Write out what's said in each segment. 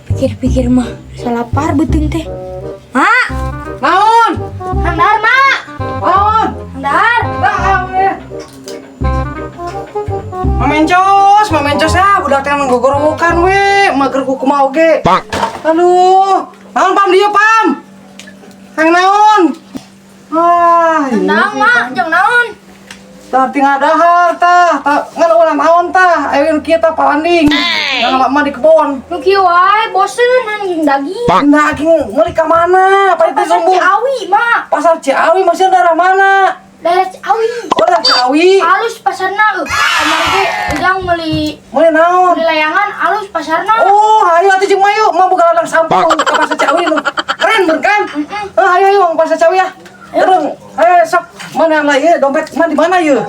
Pikir-pikir mah salapar beuteung teh. Mak, Naon? handar mak. Naon? Handar. Mamencos ah, budak teh nggogorowokan we, mager ku kumaha oge. Aduh, naon Pam dieu Pam? Hang naon? Ah, Handang mak, jang naon? Tah tinggal dahar tah, tah ngan ulah naon tah, ayo nu kieu tah palanding. Ngan lama di kebon. Nu kieu wae bosen anjing daging. Daging meuli ka mana? Apa itu Pasar sumbu? Ciawi mak. Pasar Ciawi masih daerah mana? Daerah Ciawi. Oh, daerah Ciawi. Alus pasarna euy. Kamari ge ujang meuli Meuli naon? meuli layangan alus pasarna. Oh, ayo atuh jeung mayu, mah boga ladang sampah ke pasar Ciawi nu. Keren bener kan? Eh, ayo ayo ke pasar Ciawi ya. Terus, ayo sok mana lah ieu dompet mana di mana ieu?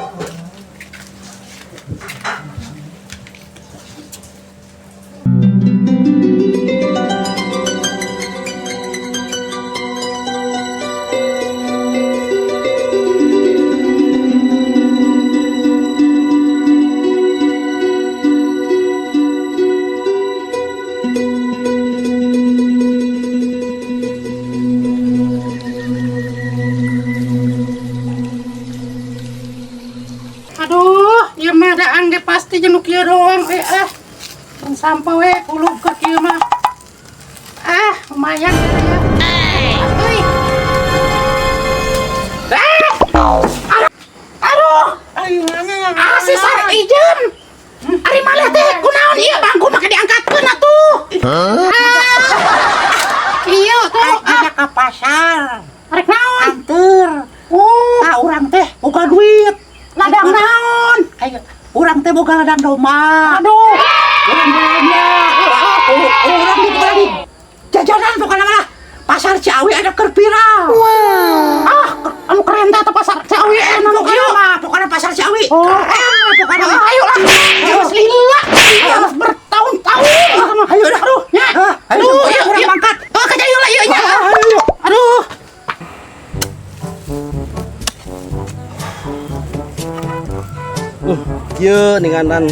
Aduh, ieu mah daan ge pasti jeung nu kieu doang we ah. Tong sampah we kulub ka kieu mah. Ah, lumayan ya. Euy. Ah! Aduh. Ah, si Sar ijeun. Ari maleh teh kunaon ieu bangku make diangkatkeun atuh. Ah. Ieu tuh ah. Ka pasar Arek naon? anter. Oh, Ah, urang teh boga duit. ladang naon? Ayo, urang teh boga ladang domba. Aduh. Urang belanja. Urang di lagi jajanan pokoknya mah. Pasar Ciawi ada keur viral. Ah, anu keren teh pasar Ciawi anu Pokoknya kieu. mah, pokoknya pasar Ciawi. Oh. Keren pokoknya mah. Ayo lah, harus lila, harus bertahun-tahun. Ayo dah. Aduh, ya. Ah, ayo, Aduh, urang iya, iya. mangkat. Oh, kerja yuk lah, iya, iya. Ah, ayo. Aduh. Ye ninganan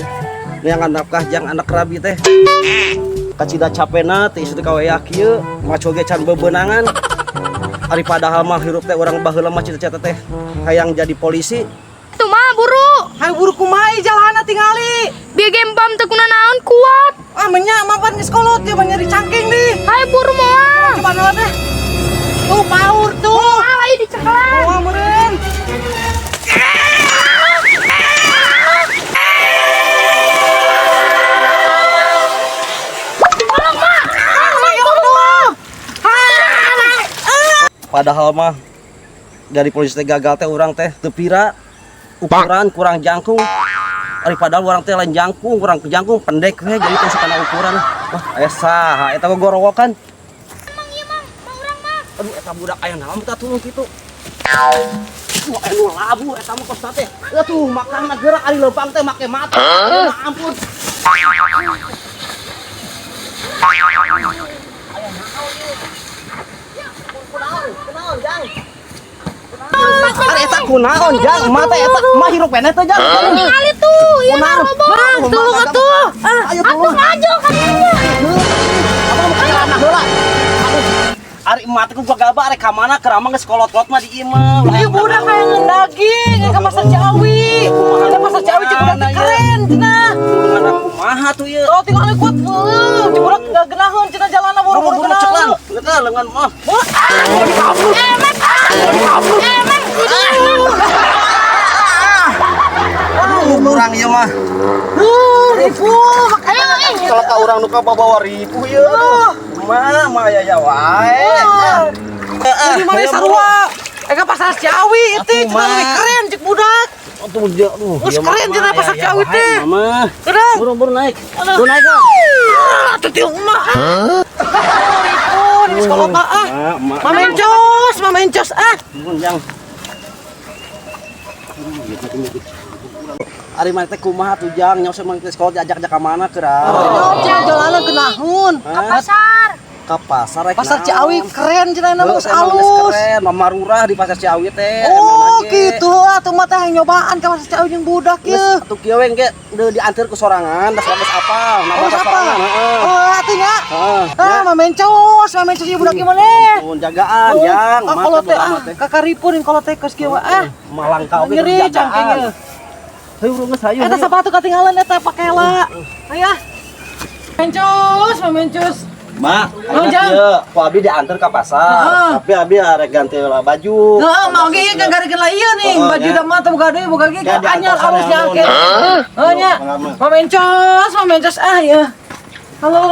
neangan nafkah jang anak rabi teh. Kacida capena teh istri kaweah kieu, maco ge can bebenangan. Ari padahal mah hirup teh urang baheula mah cita-cita teh hayang jadi polisi. Tuh mah buru. Hayu buru kumaha jalana tingali. Bieu ge empam teu kuna naon kuat. Ah, menya mapan geus kolot dia mah nyeri cangking nih. Hayu buru moal. Coba teh. Tuh paur tuh. Moal ayo diceklan. Moal meureun. Tolong mak. Tolong mak. Padahal mah dari polisi teh gagal teh urang teh teu pira ukuran kurang jangkung. Ari padahal urang teh lain jangkung, kurang jangkung pendek we jadi teh sakana ukuran. Wah, aya saha eta gogorowokan. Mang ieu mang, mang urang mah. Aduh eta budak aya naon tah tulung kitu. Wah, anu labu eta mah kos teh. Atuh makanna gerak ari leumpang teh make mata. Ya ampun. Aya naon ieu? Kunaon? Kunaon, Jang? Ari eta kunaon, Jang? Mata eta mah hirup keneh teh, Jang. Tingali tuh, ieu Kunaon? robo. Mang, tulung atuh. Ayo Atuh tulung. ngajo kan ieu. Apa mau ke heula? Ari emak teh ku gagabah arek ka mana kerama geus kolot-kolot mah di imah. Ieu budak hayang daging ka pasar Ciawi. Ada pasar Ciawi cek budak teh keren cenah. Tulungan kumaha tuh ieu? Oh, tingali kuat. Heuh, cek budak enggak geunaheun cenah jalanna buru-buru Buru-buru ceklan. geunaheun. Lengan lengan mah. Eh, mang. Eh, mang. Aduh, kurang ieu mah. Heuh, ribu. Ayo eh. Kalau ka urang nu kabawa ripuh ieu. Mah mah aya ya wae. Jadi mana sarua? Ka pasar Ciawi itu Atuh, cenah leuwih Mak. keren cek budak. Atuh dia aduh. Geus keren cenah pasar Ciawi teh. Mama. Udah. Buru-buru naik. Buru naik kok. Atuh tiung mah. Ribu di sekolah mah ah. Mak, Mama encos ah. Mun jang. Ari maneh teh kumaha tuh jang nyaos mah teh sekolah diajak-ajak ka mana keur? Oh, cenah jalanan geunaheun. Ka pasar. Ka pasar rek Pasar naon? Ciawi keren cenah nama Heuh, geus emang geus alus. keren, mamarurah di pasar Ciawi teh. Oh, emang lagi. gitu atuh mah teh nyobaan ka pasar Ciawi jeung budak Geus ye. atuh kieu we engke deui diantar ku sorangan, da geus apal, nama Oh, siapa? sorangan, heeh. Oh, atuh nya. Heeh. Ah, mamencos, mamencos ieu budak ieu maneh. Ampun, jagaan, Jang. Ah, kalau teh ah, kakaripun kalau teh kos kieu ah. Malangka oge Ngeri jagaan. cangking ieu. Hayu urang geus hayu. Eta hayu. sepatu ketinggalan eta pakela. Ayo. Mencus, mencus. Mak, Oh, ayeuna Jang. kieu, ku abi diantar ka pasar. Heeh. Tapi abi arek ganti lah baju. Heeh, mau ge ieu gagarikeun lah ieu nih, Heeh, baju nya. da mah teu boga deui, boga ge Ya, anyar diantosan alus ya, nyangke. amun. Heuh nya. Pengalaman. Mamencos, mamencos ah ya. Halo.